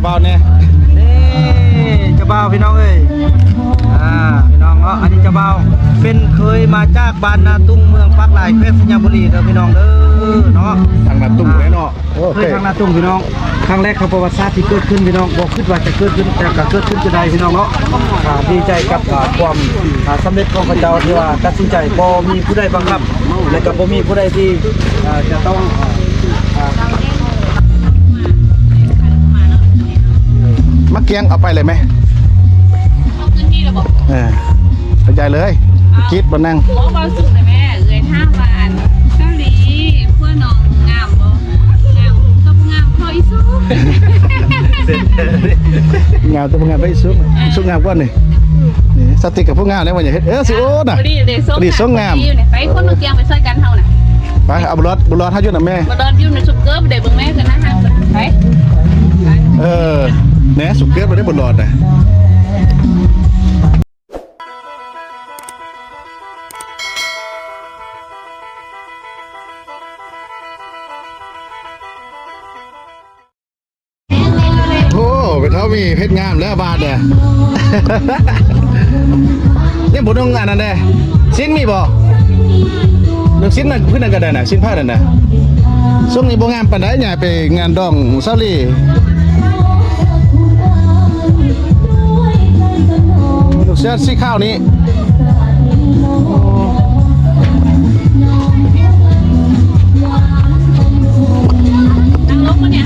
ບ່າວແດ່ ເດ້ ເຈົ້າບ່າວພີ່ນ້ອງເອີຍ ອ່າ ພີ່ນ້ອງເນາະ ອັນນີ້ເຈົ້າບ່າວ ເປັນເຄີຍມາຈາກບ້ານນາຕຸງ ເມືອງປາກລາຍ ແຂວງໄຊຍະບູລີເດີພີ່ນ້ອງເດີເນາະ ທາງນາຕຸງເລີຍເນາະ. ໂອເຄ ເຄີຍທາງນາຕຸງພີ່ນ້ອງ ຄັ້ງແລກຂອງປະຫວັດສາດທີ່ເກີດຂຶ້ນພີ່ນ້ອງ ບໍ່ຄິດວ່າຈະເກີດຂຶ້ນ ແຕ່ກໍເກີດຂຶ້ນຈົນໄດ້ພີ່ນ້ອງເນາະ. ອ່າ ດີໃຈກັບ ອ່າ ຄວາມ ອ່າ ສຳເລັດຂອງເຂົາເຈົ້າ ທີ່ວ່າຕັດສິນໃຈ ບໍ່ມີຜູ້ໃດບັງຄັບ ແລະກໍບໍ່ມີຜູ້ໃດທີ່ ອ່າ ຈະຕ້ອງ ອ່າ ມາກຽງເອົາໄປເລີຍແມະ ເອົາຄືນນີ້ລະບໍ? ເອີ ເອົາໃຈເລີຍ ເອົາ ກິດບໍ່ນັ່ງ ບໍ່ ເວົ້າສູ່ແມ່ເອື້ອຍຖາມວ່າ ອັນ ສາວຫຼີ່ ຜົວນ້ອງງາມບໍ່? ງາມ ກໍບໍ່ງາມພໍອີສຸ ງາມແຕ່ບໍ່ງາມພໍອີສຸ ເອີ ອີສຸງາມກວ່ານີ້. ນີ້ສາວຕິກກັບຜູ້ງາມແລ້ວວ່າຢ່າເຮັດ ເອີ ຊິໂອ້ນະ ພໍດີເດ້ ພໍດີຊົງງາມ ໄປຄົນມາກຽງໄປຊ່ອຍກັນເຮົານະ. ໄປ ເອົາບຸນຫຼອດ ບຸນຫຼອດເຮົາຢູ່ນຳແມ່ ບຸນຫຼອດຢູ່ໃນຊຸມເກີບເດ້ ເບິ່ງແມ່ກັນນະ ໄປ ເອີ ແນ່ ຊຸມເກີບບໍ່ໄດ້ບຸນຫຼອດນະ. ໂອ້ ໄປເທົ່າມີເຮັດງາມແລ້ວບາດນີ້ ຍັງບໍ່ນຸ່ງອັນນັ້ນເດ້ ສິ້ນມີບໍ່? ນຸ່ງສິ້ນນັ້ນ ພື້ນນັ້ນກໍໄດ້ນະ ສິ້ນຜ້ານັ້ນນະ. ຊ່ວງນີ້ບໍ່ງາມປານໃດ ຍ້າຍໄປງານດອງສາວຫຼີ່. ລູກເສື້ອສີຂາວນີ້ ນັ່ງລົງມາເນຍ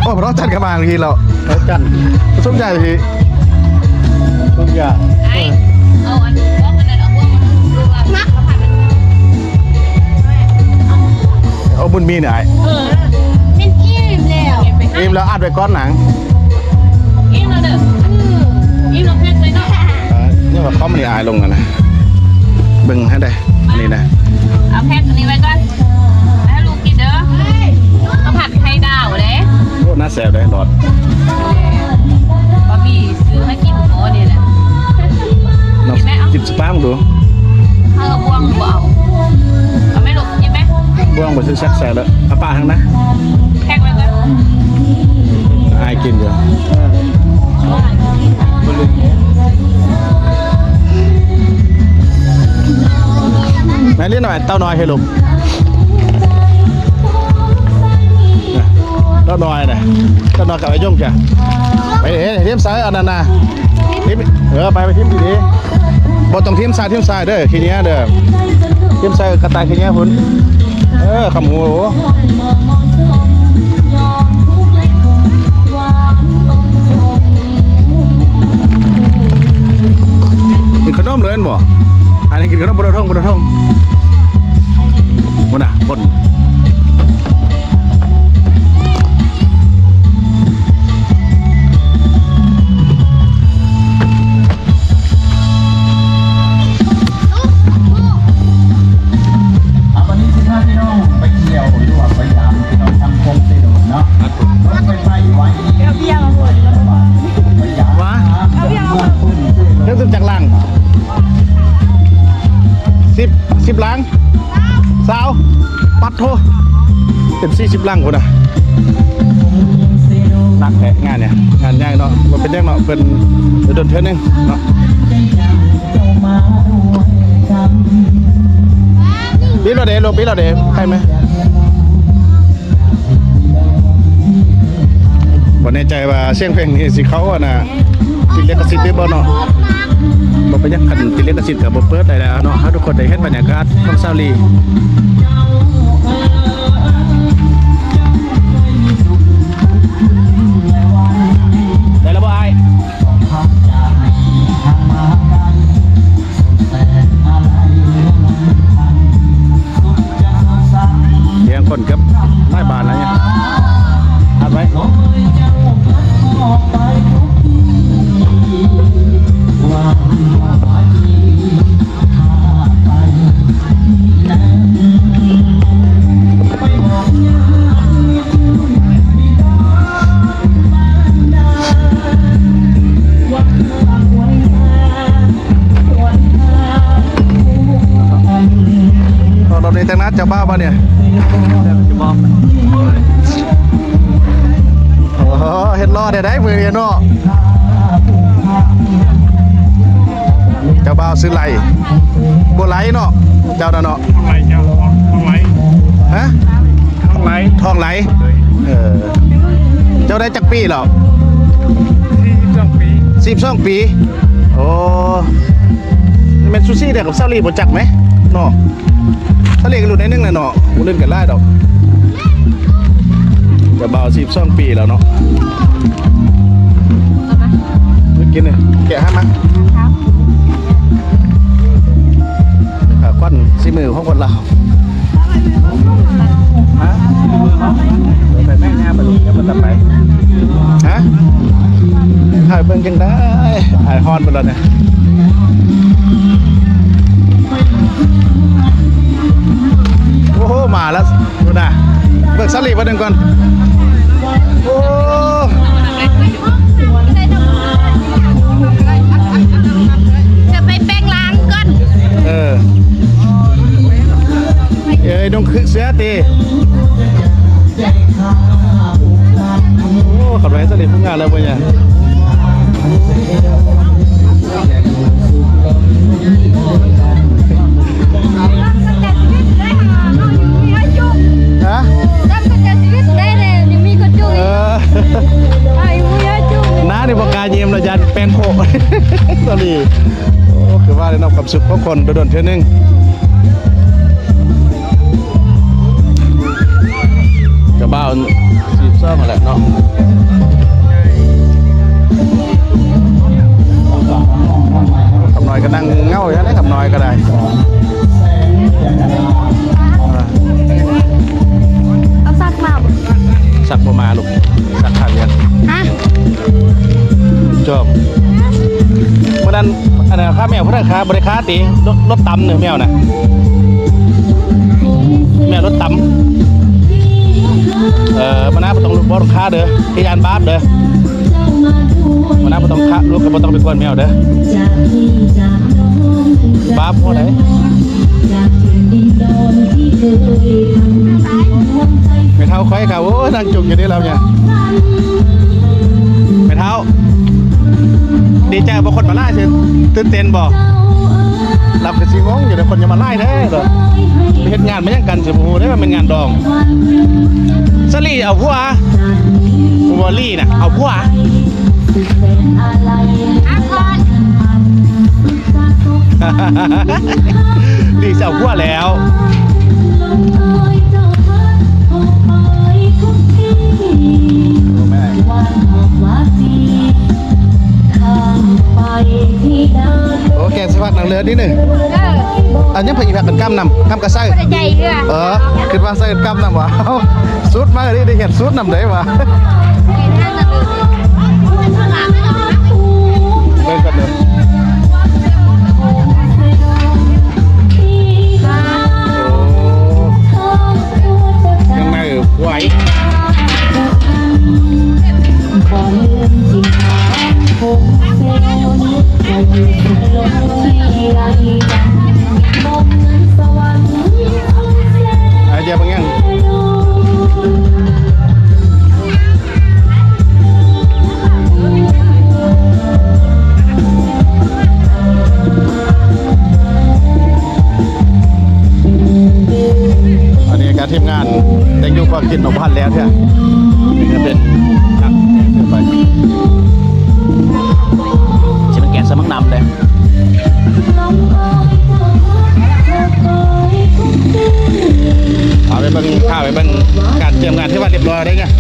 ໂອ້ ພະເຈົ້າຈັນກໍມາທີແລ້ວ ພະເຈົ້າຈັນ ສົມໃຈທີ່ ທຸກຢ່າງ ໄອ້ ເອົາອັນ ເອົາອັນນັ້ນ ເອົາບ່ວງມາ ເອົາບຸນມີນະອ້າຍ ເອີ ແມ່ນອີ່ມແລ້ວ ອີ່ມແລ້ວ ອັດໄວ້ກ່ອນນາງ ອີ່ມແລ້ວເດີ ອີ່ມແລ້ວແພັກເລີຍເນາະ ເອີ ຍັງວ່າຄອມນີ້ອາຍລົງຫັ້ນນະ ເບິ່ງໃຫ້ໄດ້ ອັນນີ້ນະ ເອົາແພັກອັນນີ້ໄວ້ກ່ອນ ໃຫ້ລູກກິນເດີ ເຂົ້າຜັດໄຂ່ດາວເດ້ ໂອ້ ໜ້າແຊບເດ້ ຫຼອດ ບະໝີ່ຊື້ໃຫ້ກິນພໍນີ້ແຫຼະ ລອງກິນຊິປາງດູ ເອົາບ່ວງບໍ່ເອົາ ເອົາແມ່ລູກກິນໄປ ບ່ວງບໍ່ຊື້ແຊບໃສ່ເລີຍ ເອົາປາທາງນະ ແພັກໄວ້ກ່ອນ ອາຍກິນຢູ່ ແມ່ຫຼິ້ນໜ້ອຍ ເຕົ້ານ້ອຍໃຫ້ລູກ ເຕົ້ານ້ອຍນະ ເຕົ້ານ້ອຍກັບອາຍົງຈ້ະ ໄປເຮັດ ເຮັດໃສ່ອັນນັ້ນນະ ຖິ້ມ ເອີ ໄປ ໄປຖິ້ມດີໆ ບໍ່ຕ້ອງຖິ້ມຊ້າຍຖິ້ມຊ້າຍເດີ ຂີ້ເຫຍື້ອເດີ ຖິ້ມໃສ່ກະຕ່າຍຂີ້ເຫຍື້ອພຸ້ນ ເອີ ຄຳຫູ ກິນຂະໜົມເລີຍແມ່ນບໍ່? ອັນນີ້ກິນຂະໜົມບໍ່ໄດ້ທົງ ບໍ່ໄດ້ທົງ ພຸ້ນນະຄົນ ອ່າ ວັນນີ້ຊິພາພີ່ນ້ອງໄປທ່ຽວ ຫຼືວ່າໄປຢາມພີ່ນ້ອງທາງໂຄງເຊໂດນເນາະ ລົດໄຟໄຟໄວ ເອົາເບຍມາໝົດ ໄປຢາມ ເອົາເບຍມາໝົດ ເລື່ອງຈາກຫຼັງ ສິບ ສິບຫຼັງ ຊາວ ປັດໂທ ເປັນສີ່ສິບຫຼັງພຸ້ນນະ ໜັກແທ້ງານນີ້ ງານໃຫຍ່ເນາະ ບໍ່ເປັນຫຍັງເນາະ ເພິ່ນດົນເທື່ອໜຶ່ງເນາະ ປິດແລ້ວເດ້ ລູກ ປິດແລ້ວເດ້ ໄດ້ໄໝ? ບໍ່ແນ່ໃຈວ່າສຽງເພງນີ້ຊິເຂົ້າອັນນ່າ ຕິດລິຂະສິດຫຼືບໍ່ເນາະ ບໍ່ເປັນຫຍັງ ຄັນຕິດລິຂະສິດກໍບໍ່ເປີດໄດ້ແລ້ວເນາະ ໃຫ້ທຸກຄົນໄດ້ເຫັນບັນຍາກາດຂອງສາວລີ ໄດ້ແລ້ວບໍ່ອ້າຍ? ລ້ຽງຄົນເກືອບຫຼາຍບາດແລ້ວນີ້ ອັດໄວ້ ເ ໄດ້ໄດ້ມື້ນີ້ເນາະ ເຈົ້າບ່າວຊື່ໄຫຼ ບໍ່ໄຫຼເນາະ ເຈົ້ານະເນາະ ທອງໄຫຼ ເຈົ້າ ທອງໄຫຼ ຮະ ທອງໄຫຼ ທອງໄຫຼ ເອີ ເຈົ້າໄດ້ຈັກປີແລ້ວ? ສີ່ສິບສອງປີ ສີ່ສິບສອງປີ ໂອ້ ແມ່ນຊູຊີແດ່ກັບສາວລີບໍ່ຈັກແມະເນາະ. ສາວລີກໍລຸ້ນໜ້ອຍໜຶ່ງແຫຼະເນາະ ບໍ່ລຸ້ນກັນຫຼາຍດອກ ເຈົ້າບ່າວສີ່ສິບສອງປີແລ້ວເນາະ ກິນນີ້ ແກະໃຫ້ມາ ຂ້າວ ຂວັນສີມືຂອງຄົນລາວ ຮະ ໄປແມ່ຍ່າໄປລູກ ຢ່າໄປຕັດໄປ ຮະ ຖ່າຍເບິ່ງຈັ່ງໃດ ອ້າຍຮ້ອນເບິດແລ້ວນີ້ ໂອ້ໂຫ ມາແລ້ວ ດູນະ ເບິ່ງສາລີບາດໜຶ່ງກ່ອນ ໂອ້ ຈະໄປແປງຮ່າງກ່ອນ ເອີ ເອີຍ ດົງຄືເສືອຕິ ໂອ້ ຂັບໄປສາລີຜູ້ງາມແລ້ວບໍ່ຍາ ຮະ ເອີ ໜ້ານີ້ບໍ່ກ້າຍິ້ມແລ້ວ ຢ້ານແປ້ງໂພະ ສາລີ ໂອ້ ຄືວ່າເນາະ ຄວາມສຸກຂອງຄົນໂດນໆເທື່ອໜຶ່ງ ກະບ່າວສີ່ສິບສອງຫັ້ນແຫຼະເນາະ ຄຳນ້ອຍກະນັ່ງເຫງົາຢູ່ຫັ້ນແຫຼະ ຄຳນ້ອຍກະໄດ້ ເອົາສັກມາບໍ່? ສັກບໍ່ມາລູກ ສັກຂາວຽນ ຮະ? ຈອບ ມື້ນັ້ນ ອັນນັ້ນ ຄາແມວຜູ້ໃດຄາ ບໍ່ໄດ້ຄາຕິ ລົດ ລົດຕຳນີ້ແມວນະ ແມວລົດຕຳ ເອີ ມື້ໜ້າບໍ່ຕ້ອງ ບໍ່ຕ້ອງຄາເດີ ທີ່ຢ້ານບາບເດີ ມື້ໜ້າບໍ່ຕ້ອງຄາ ລູກກໍບໍ່ຕ້ອງໄປກວນແມວເດີ ບາບຫົວໃດ ແມ່ເຖົ້າຂ້ອຍກໍ ໂອ້ຍ ນັ່ງຈຸກຢູ່ນີ້ລາວເນຍ ແມ່ເຖົ້າ ດີໃຈບໍ່ ຄົນມາຫຼາຍ ຕື່ນເຕັ້ນບໍ່? ລາວຄືຊິງົງຢູ່ເດ້ ຄົນຍັງມາຫຼາຍແທ້ ໄປເຮັດງານມາຫຍັງກັນ ຊິບໍ່ຮູ້ເດ້ວ່າແມ່ນງານດອງ ສາລີເອົາຜົວ ບໍ່ ລີນະ ເອົາຜົວ ລີຊິເອົາຜົວແລ້ວ ໂອ້ ແກງໃສ່ຜັກນາງເລືອດນີ້ໜຶ່ງ ເອີ ອັນຍັງໄປອີກຜັກກັນ ກ້ຳນຳ ກ້ຳກະໄຊ ບໍ່ໄດ້ໃຈເທື່ອ ເອີ ຄິດວ່າໃສ່ກ້ຳນຳວ່າ ສູດມານີ້ ໄດ້ເຮັດສູດນຳໄດ້ວ່າ ເບິ່ງກັນເດີ ໂອ້ ເຄື່ອງໃນ ໄວ ອາ ເຈຍບາງຢ່າງ. ອັນນີ້ກະທີມງານແຕ່ງຢູ່ກອງກິນ ບໍ່ທັນແລ້ວເທື່ອ ນີ້ກະເປັນຜັກເສີໄປ ຊິເປັນແກງໃສ່ໝາກນຳເດ້. ພາໄປເບິ່ງ ພາໄປເບິ່ງການຕຽມງານທີ່ວ່າຮຽບຮ້ອຍແລ້ວເນາະ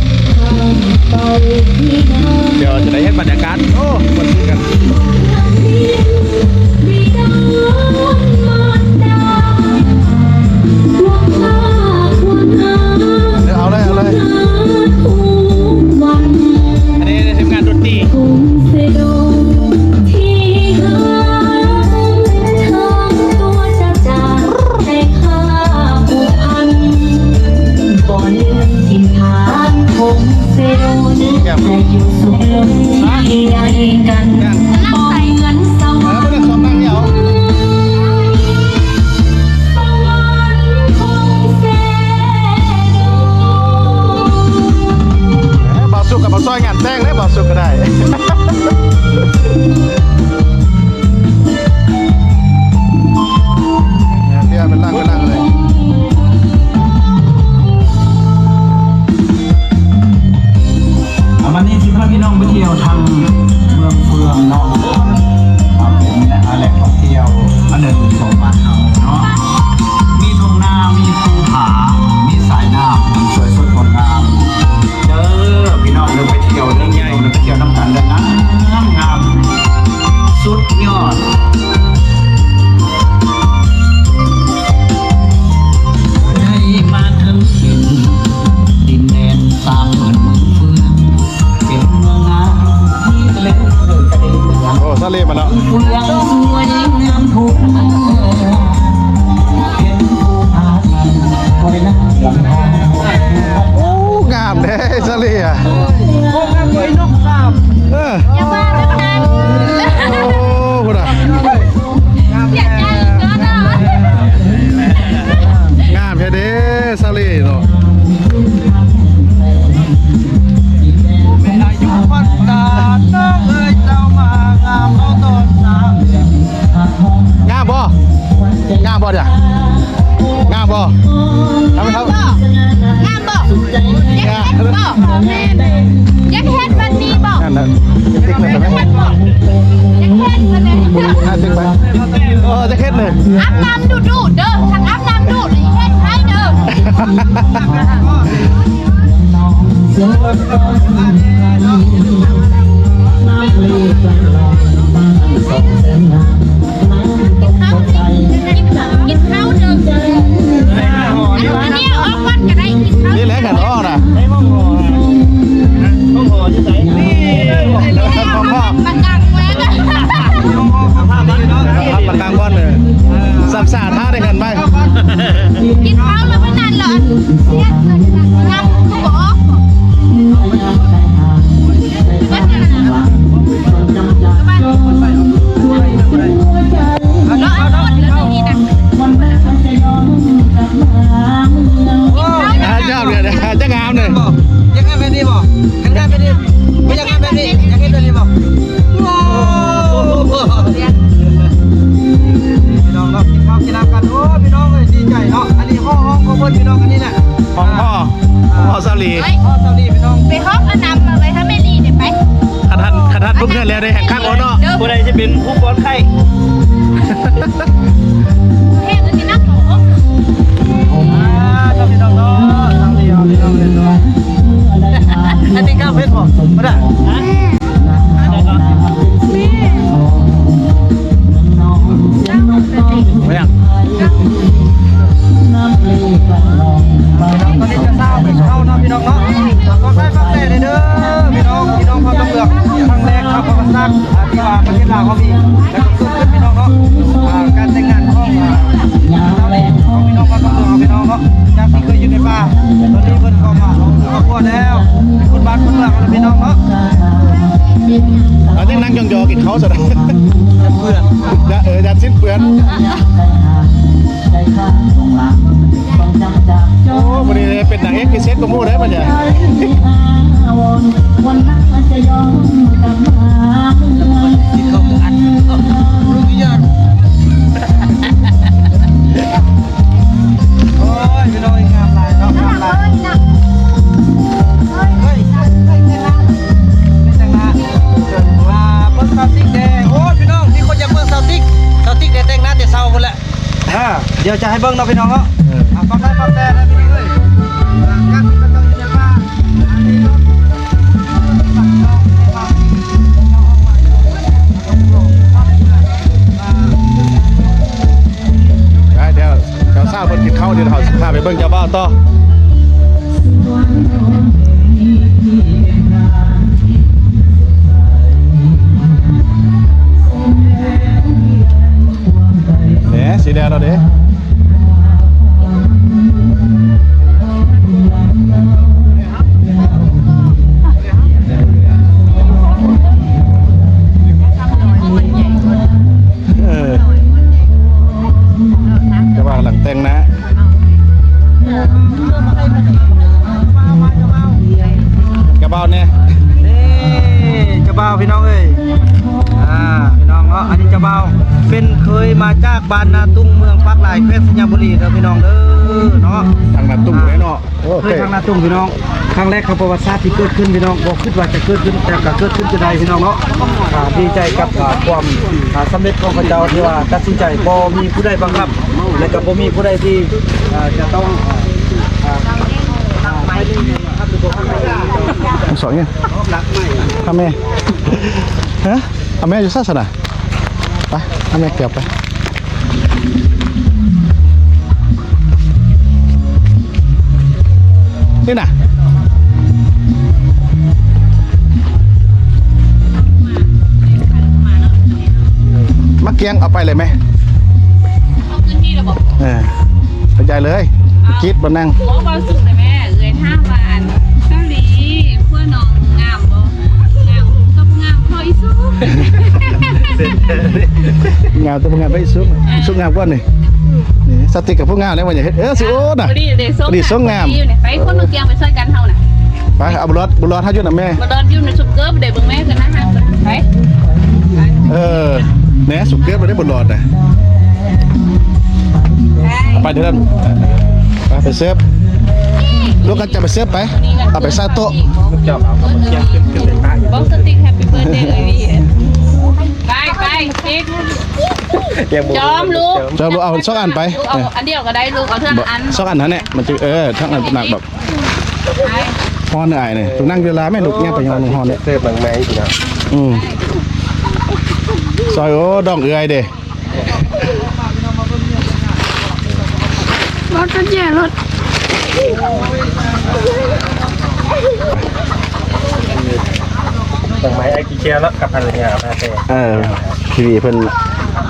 ດຽວຈະໄດ້ເຫັນບັນຍາກາດ ໂອ້ ມ່ວນຊື່ນກັນ. ເອົາເລີຍ ເອົາເລີຍ ອັນນີ້ທີມງານດົນຕີ. ບ່າວສຸກກະມາຊ່ອຍງານແຕ່ງເດ້ ບ່າວສຸກ ເລມາເນາະ. ໂອ້ ງາມເດ້ສາລີອະ. ເອີ ຢ່າວ່າແລ້ວນະ. ໂອ້ ພຸ້ນນະ. ງາມແທ້ເດ້ສາລີເນາະ. ງາມບໍ່? ງາມບໍ່ເດ? ງາມບໍ່? ງາມບໍ່? ງາມບໍ່? ຢາກເຮັດບໍ່? ແມ່ນ ຢາກເຮັດບັດນີ້ບໍ່? ນັ້ນນະ ຕິກໄປ ຢາກເຮັດບໍ່? ຢາກເຮັດບັດນີ້ ຕິກໄປ. ເອີ ຢາກເຮັດເລີຍ. ອາບນ້ຳດຸໆເດີ ຄັນອາບນ້ຳດຸ ເຮັດໃຫ້ເດີ. ກິນເຂົ້າເດີ ກິນເຂົ້າເດີ. ອັນນີ້ອອກກ່ອນກໍໄດ້ ກິນເຂົ້າ. ນີ້ແຫຼະ ຄັນອອກນະ ຫ້ອງຫໍຢູ່ໃສ? ນີ້ ຫ້ອງຫໍ ບັນດັງແວ້ນ ບັນດັງບ່ອນເລີຍ. ສັກສາຖ້າໄດ້ເງິນໄປ ກິນເຂົ້າແລ້ວມັນນັ້ນລະ ອັນ ເສຍງ ນຳຄືບໍ່ອອກ. ອາ ຈະງາມເລີຍ ຈະງາມເລີຍ. ຢາກງາມແບບນີ້ບໍ່? ຢາກງາມແບບນີ້ບໍ່? ຢາກງາມແບບນີ້ ຢາກເຮັດແບບນີ້ບໍ່? ໂອ້ ພີ່ນ້ອງເນາະ ກິນເຂົ້າກິນນ້ຳກັນ. ໂອ້ ພີ່ນ້ອງເອີຍ ດີໃຈເນາະ. ອັນນີ້ຫ້ອງຂອງເພິ່ນ ພີ່ນ້ອງ ອັນນີ້ນະ ຫ້ອງພໍ່ ພໍ່ສາວຫຼີ ເອີຍ ພໍ່ສາວຫຼີ ພີ່ນ້ອງ. ໄປຫ້ອງອັນນຳມາໄວ້ໃຫ້ແມ່ລີເດ້ໄປ. ຄັນທັນ ຄັນທັນເພິ່ນເຮືອນແລ້ວໄດ້ແຫ່ງຄັກໂອເນາະ. ເອີ ຜູ້ໃດຊິເປັນຜູ້ປ້ອນໄຂ່? ແຮງອັນນີ້ໜັກເນາະ. ອ່າ ພີ່ນ້ອງເນາະ ທາງນີ້ເນາະ ພີ່ນ້ອງເນາະ. ອັນນີ້ກາເຟບໍ່? ບໍ່ໄດ້. ບໍ່ຫຍັງ ຕອນນີ້ຈະເຊົ້າເຂົ້າເນາະ ພີ່ນ້ອງເນາະ. ຝາກໄລຄ໌ ຝາກແຊຣ໌ເດີ ພີ່ນ້ອງ ພີ່ນ້ອງເຜົ່າຕາເປືອກ ຄັ້ງແລກເຂົ້າປະຫວັດສາດ ອ່າ ທີ່ວ່າປະເທດລາວເຮົາມີ ແລ້ວກໍເກີດຂຶ້ນ ພີ່ນ້ອງເນາະ. ອ່າ ການແຕ່ງງານຂອງ ອ່າ ຊາວແດນຂອງພີ່ນ້ອງເຜົ່າຕາເປືອກເຮົາ ພີ່ນ້ອງເນາະ ຈາກທີ່ເຄີຍຢູ່ໃນປ່າ ຕອນນີ້ເພິ່ນກໍມາເອົາຄອບຄົວແລ້ວ ຄົນບ້ານຄົນເມືອງເຮົາ ພີ່ນ້ອງເນາະ. ເອົາ ຍັງນັ່ງຢອງໆ ກິນເຂົ້າຊະນະ ຢ້ານເປື້ອນ ຢ້ານ ເອີ ຢ້ານຊີ້ນເປື້ອນ. ໂອ້ ມື້ນີ້ເປັນນາງເອກພິເສດກວ່າໝູ່ເດ້ບັດນີ້. ໂອ້ຍ ພີ່ນ້ອງ ງາມຫຼາຍເນາະ ງາມຫຼາຍ. ເຮີ້ຍ ແຕ່ງໜ້າ ອ່າ ເບິ່ງສາວຕິກແດ່. ໂອ້ຍ ພີ່ນ້ອງ ມີຄົນຢາກເບິ່ງສາວຕິກ ສາວຕິກໄດ້ແຕ່ງໜ້າແຕ່ເຊົ້າພຸ້ນແຫຼະ. ອ່າ ດຽວຈະໃຫ້ເບິ່ງເນາະ ພີ່ນ້ອງເນາະ. ເອີ ອ່າ ຝາກໄລຄ໌ ຝາກແຊຣ໌ນະ ພີ່ນ້ອງເອີຍ. ໄປ ດຽວເຈົ້າສາວເພິ່ນກິນເຂົ້າ ດຽວເຮົາຊິພາໄປເບິ່ງເຈົ້າບ່າວຕໍ່. ແໜ ສີແດງແລ້ວເດ້. ເອີ ເຈົ້າບ່າວກຳລັງແຕ່ງໜ້າ ເຈົ້າບ່າວແດ່ ນີ້ເຈົ້າບ່າວ ພີ່ນ້ອງເອີຍ. ອ່າ ພີ່ນ້ອງເນາະ ອັນນີ້ເຈົ້າບ່າວ ເປັນເຄີຍມາຈາກບ້ານນາຕຸ້ງ ເມືອງປາກລາຍ ແຂວງໄຊຍະບູລີເດີ ພີ່ນ້ອງເດີເນາະ. ທາງນາຕຸ້ງເດ້ເນາະ. ໂອ້ ເຄີຍທາງນາຕຸ້ງ ພີ່ນ້ອງ ຄັ້ງແລກຂອງປະຫວັດສາດທີ່ເກີດຂຶ້ນ ພີ່ນ້ອງ ບໍ່ຄິດວ່າຈະເກີດຂຶ້ນ ແຕ່ກໍເກີດຂຶ້ນຈົນໄດ້ ພີ່ນ້ອງເນາະ. ອ່າ ດີໃຈກັບ ອ່າ ຄວາມ ອ່າ ສຳເລັດຂອງເຂົາເຈົ້າ ທີ່ວ່າຕັດສິນໃຈ ບໍ່ມີຜູ້ໃດບັງຄັບ ແລະກໍບໍ່ມີຜູ້ໃດທີ່ ອ່າ ຈະຕ້ອງ ອ່າ ອ່າ ສອງຫຍັງ ທຳແມ່ ຮະ ອາແມ່ຢູ່ໃສຊັ້ນນະ? ໄປ ອາແມ່ກຽວໄປ ນີ້ນະ. ກຽງເອົາໄປເລີຍແມະ. ເອົາຄືນນີ້ລະບໍ? ເອີ ໄປຈ່າຍເລີຍ. ເອົາ ຄິດບໍ່ນັ່ງ. ເວົ້າ ເວົ້າສູ່ນະແມ່. ເອື້ອຍຖາມວ່າ ອັນ ສາວລີ ຜົວນ້ອງງາມບໍ່? ງາມ ກໍບໍ່ງາມພໍອີສຸກ. ງາມແຕ່ບໍ່ງາມພໍອີສຸກ. ເອີ ອີສຸກງາມກວ່ານີ້. ນີ້ ສາວຕິກກໍຜູ້ງາມແລ້ວວ່າຢ່າເຮັດ. ເອີ ຊິໂອ້ນະ ພໍດີເດ້ ຊົງ ພໍດີຊົງງາມ. ໄປ ຄົນມາກຽງໄປຊ່ອຍກັນເຮົານະ. ໄປ ເອົາບຸນຫຼອດ ບຸນຫຼອດເຮົາຢູ່ນຳແມ່. ບຸນຫຼອດຢູ່ໃນຊຸບເກີບເດ້ ເບິ່ງແມ່ເພິ່ນນະຮັກເພິ່ນ. ໄປ ເອີ ແນ່ ຊຸບເກີບໄດ້ບຸນຫຼອດນະ. ໄປ ໄປເດີ ໄປ ໄປເສີບ. ລູກກໍຈະໄປເສີບໄປ ເອົາໄປໃສ່ໂຕະ. ບອກສະຕິກ Happy Birthday ເອີຍ. ໄປ ໄປ ຕິກ ຈອມລູກ ຈອມລູກ ເອົາສອງອັນໄປ. ລູກເອົາອັນດຽວກໍໄດ້ ລູກເອົາເທື່ອລະອັນ ສອງອັນຫັ້ນແຫຼະ ມັນຈະ ເອີ ທັງອັນໜັກດອກ. ຮ້ອນອ້າຍນີ້ ຕ້ອງນັ່ງເວລາແມ່ລູກ ຍ່າງໄປຍ້ອນຮ້ອນນີ້. ເສີບບັງໄມ້ພີ່ນ້ອງ. ອືມ ຊອຍ ໂອ້ ດອງເອື້ອຍເດ້. ບໍ່ ຕັດແຍ່ລົດ ດອກໄມ້ ໄອ້ກີເຄຍເນາະ ກັບພັນລະຍາມາແຕ່ ເອີ ທີວີເພິ່ນ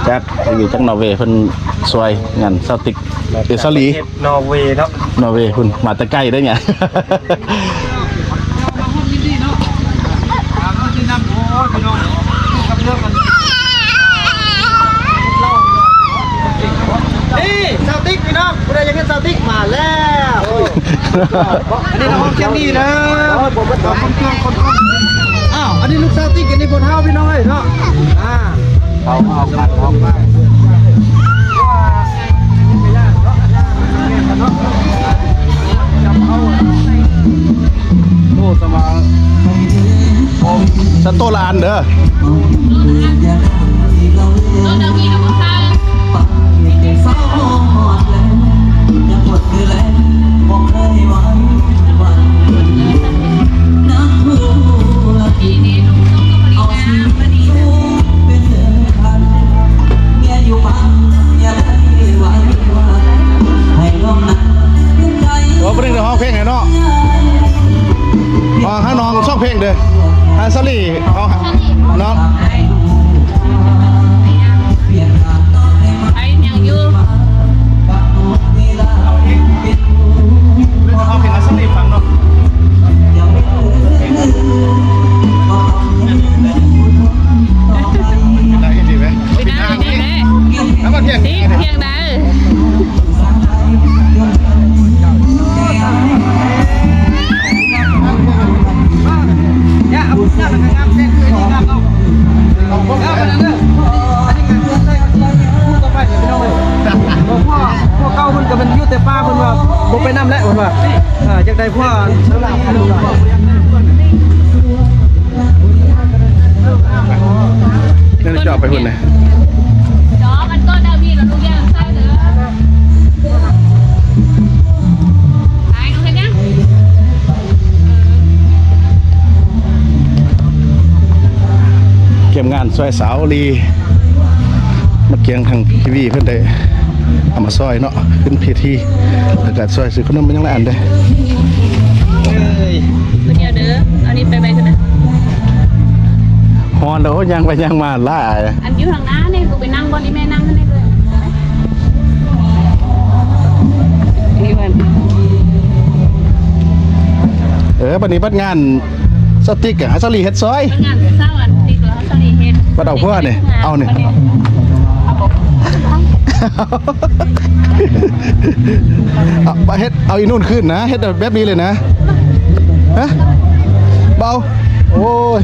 ຈາກ ທີວີຈາກນໍເວ ເພິ່ນຊ່ວຍງານສາວຕິກ ເອີ ສາວລີ ນອເວເນາະ ນອເວພຸ້ນ ມາແຕ່ໄກເດ້ຫຍັງ. ນີ້ສາວຕິກພີ່ນ້ອງ ຜູ້ໃດຢາກເຮັດສາວຕິກມາແລ້ວ. ອັນນີ້ນ້ອງຄຽງດີເດີ ຄົນເຄື່ອງ ຄົນເຄື່ອງ. ອ້າວ ອັນນີ້ລູກສາວຕິກ ອັນນີ້ຜູ້ເຖົ້າພີ່ນ້ອງເອີຍເນາະ. ອ່າ ເຂົາເອົາກັນເອົາມາ ໂອ້ ສະມາ ສະໂຕລະອັນເດີ. ໂອ້ ບໍ່ໄດ້ຮ້ອງເພງໃຫ້ເນາະ. ເອົາໃຫ້ນ້ອງສອງເພງເດີ ໃຫ້ສາລີ ເອົາເນາະ. ໄອ້ຍັງຢູ່ ເອົາເພງໃຫ້ສາລີຟັງເນາະ. ໄດ້ດີເວີຍ ໄປນານນີ້ເດ້ ເອົາມາພຽງ ພຽງໄດ້. ພວກເກົ່າເພິ່ນກໍແມ່ນຢູ່ແຕ່ປ່າ ເພິ່ນວ່າບໍ່ໄປນຳແຫຼະ ເພິ່ນວ່າ ເອີ ຢາກໄດ້ພວກ ນັ້ນຈະເອົາໄປພຸ້ນນະ. ຈອມ ມັນກໍດາວີລະລູກຢ່າໃສ່ເດີ ໄປ ເຮັດຫຍັງ? ກຽມງານຊ່ວຍສາວລີ ມາກຽງທາງທີວີເພິ່ນໄດ້ເອົາມາຊ່ອຍເນາະ ຂຶ້ນເວທີ ແລ້ວກໍຊ່ວຍຊື້ຂະໜົມຫຍັງຫຼາຍອັນເດ້. ເອີຍ ດຽວເດີ ເອົານີ້ໄປໄວ້ກ່ອນນະ. ຮ້ອນແລ້ວ ໂອ້ຍ ຍ່າງໄປຍ່າງມາຫຼາຍ. ອັນຢູ່ທາງໜ້ານີ້ ກູໄປນັ່ງບ່ອນທີ່ແມ່ນັ່ງນັ້ນເລີຍ. ເອີ ບັດນີ້ບັດງານສາວຕິກ ໃຫ້ສາວລີເຮັດຊ່ອຍ. ບັດງານສາວອັນຕິກ ແລ້ວສາວລີເຮັດ. ບັດເອົາຜົວນີ້ ເອົານີ້ ບັດນີ້ ເອົາ ເຮັດ ເອົາອີ່ນູນຄືນນະ ເຮັດແບບນີ້ເລີຍນະ. ຮະ ເບົາ ໂອ້ຍ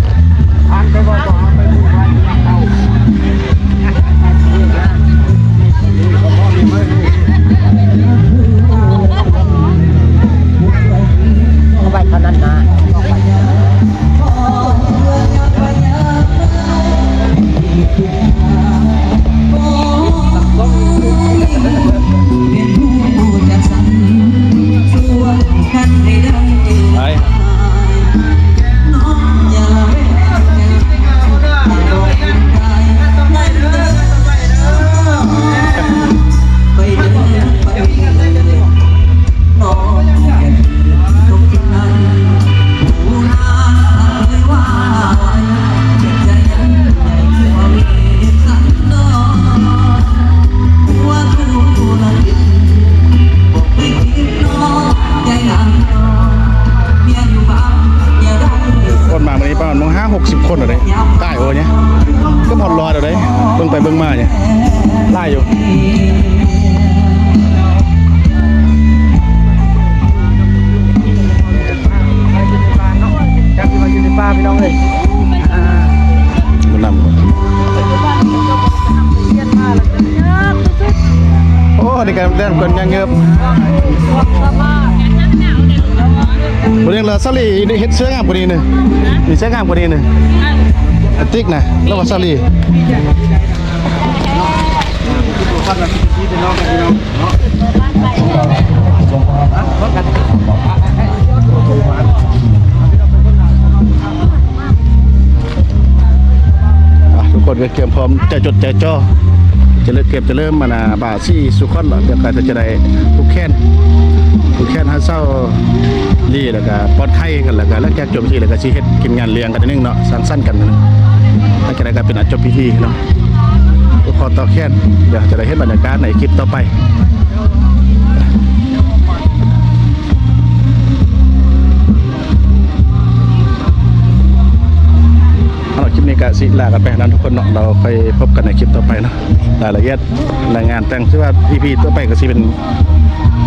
ເອົາໄວ້ເທົ່ານັ້ນນະ. ໄປ ນ້ອງຢ່າລະເວງ ສິບຄົນແລ້ວເດ້ ຕາຍໂອຍເນຍ ເກືອບຮອດຮ້ອຍແລ້ວເດ້ ເບິ່ງໄປເບິ່ງມາເນຍ ຫຼາຍຢູ່. ຈັກຊິວ່າຢູ່ໃນປ່າພີ່ນ້ອງເອີຍ ອ່າ ຜູ້ນຳ ໂອ້ ນີ້ກໍແລ່ນກ່ອນຍ່າງເງີບ ບໍ່ໄດ້ລະ ສາລີ ເຮັດເສື້ອງາມກວ່ານີ້ໜຶ່ງ ມີເສື້ອງາມກວ່ານີ້ໜຶ່ງ ຕິກນະ ລະວ່າສາລີ. ອ່ະ ທຸກຄົນກໍກຽມພ້ອມໃຈຈົດໃຈຈໍ່ ຈະເລີ່ມ ກຽມຈະເລີ່ມ ອັນນ່າ ບາສີສຸຄອນເນາະ ດຽວກໍຈະໄດ້ຜູກແຂນ ຜູກແຂນໃຫ້ເຊົາລີ ແລ້ວກໍປອດໄຂ້ກັນ ແລ້ວກໍຫຼັງຈາກຈົບພິທີແລ້ວກໍຊິເຮັດກິນງານລ້ຽງກັນໜ້ອຍໜຶ່ງເນາະ ສັງສັນກັນ ຫຼັງຈາກນັ້ນກໍເປັນອັນຈົບພິທີເນາະ ຜູກຄໍຕໍ່ແຂນ ດຽວຈະໄດ້ເຫັນບັນຍາກາດໃນຄລິບຕໍ່ໄປ. ເອົາ ຄລິບນີ້ກະຊິລາກັນໄປນຳທຸກຄົນເນາະ ລາວຄ່ອຍພົບກັນໃນຄລິບຕໍ່ໄປເນາະ ລາຍລະອຽດໃນງານແຕ່ງ ຖືວ່າອີພີຕໍ່ໄປກະຊິເປັນ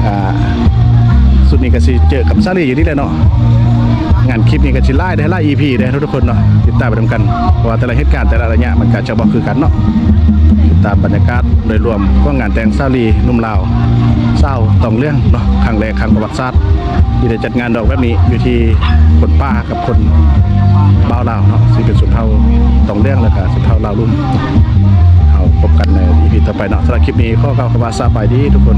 ອ່າ ຊຸດນີ້ກະຊິເຈີກັບສາລີຢູ່ນີ້ແຫຼະເນາະ ງານຄລິບນີ້ກະຊິຫຼາຍເດ້ ຫຼາຍອີພີເດ້ທຸກຄົນເນາະ ຕິດຕາມໄປນຳກັນ ເພາະວ່າແຕ່ລະເຫດການແຕ່ລະໄລຍະມັນກະຈະບໍ່ຄືກັນເນາະ ຕິດຕາມບັນຍາກາດໂດຍລວມຂອງງານແຕ່ງສາລີໜຸ່ມລາວ ຊາວຕອງເຫຼືອງເນາະ ຄັ້ງແລກ ຄັ້ງປະຫວັດສາດ ທີ່ໄດ້ຈັດງານດອກແບບນີ້ຢູ່ທີ່ຄົນປ່າກັບຄົນບ່າວລາວເນາະ ທີ່ເປັນຊົນເຜົ່າຕອງເຫຼືອງ ແລ້ວກະຊົນເຜົ່າລາວລຸ່ມ. ເຮົາພົບກັນໃນອີພີຕໍ່ໄປເນາະ ສຳລັບຄລິບນີ້ຂໍກ່າວຄຳວ່າສະບາຍດີທຸກຄົນ.